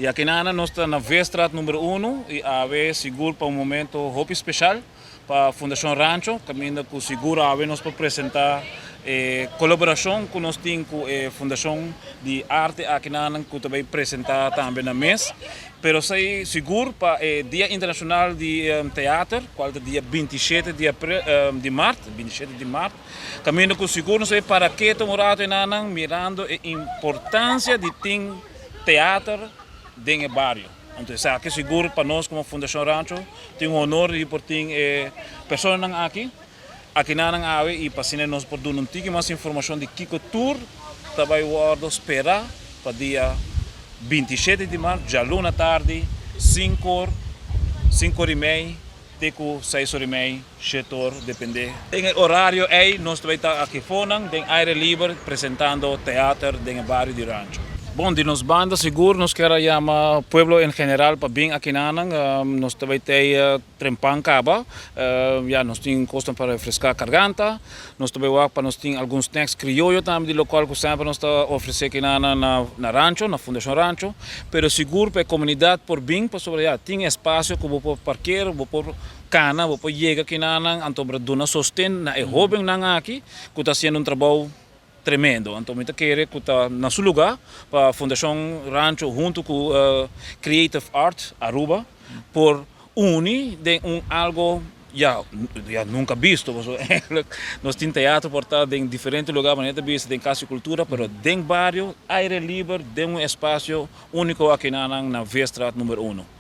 Y aki nan nos ta na Veestraat number 1 y awe sigur pa un momento hopi special pa Fundacion Rancho, caminda cu sigur awe nos por presenta e colaboracion cu nos tin cu e Fundacion di Arte aki nan cu tambe presenta tambe na mes. Pero esey sigur pa e Dia Internacional di Teatro, cual ta dia 27 di april, di maart, 27 di maart, caminda cu sigur nos para keto un rato nan mirando e importancia di tin teatro den e bario. Anto, esaki sigur pa nos como Fundacion Rancho, tin un honor di por tin e personanan aki, aki nan awe y pa nos por duna un tiki mas informacion di kico tur ta bay wordo spera pa dia 27 di maart, dialuna tardi, 5 or, 5 or y mei, te cu 6 or y mei, 7 or, depende. Den horario ey, nos ta bay ta aki fonan, den aire liber, presentando teatro den bario di Rancho. Bon, di nos banda sigur nos kier yama pueblo en general pa bin aki nan, nos tambe tin trempan caba, ja, nos tin cos pa refresca garganta, nos tambe pa nos tin algun snacks crioyo tambe di local cu semper nos ta ofrece aki na Rancho, na Fundacion Rancho, pero sigur pa e comunidad por bin, pasobra ja, tin espacio cu por parkeer, por cana, por yega aki nan, anto duna sosten na e hobennan aki, cu ta haciendo un trabou tremendo. Anto, mi ta kere cu ta na su lugar pa Fundacion Rancho hunto cu Creative Art Aruba por uni den un algo ja, ja nunca visto. Eigenlijk, nos tin teatro por ta den diferente lugar, mas bisto den Cas di Cultura, pero den bario, aire liber, den un espacio unico aki na Veestraat number 1.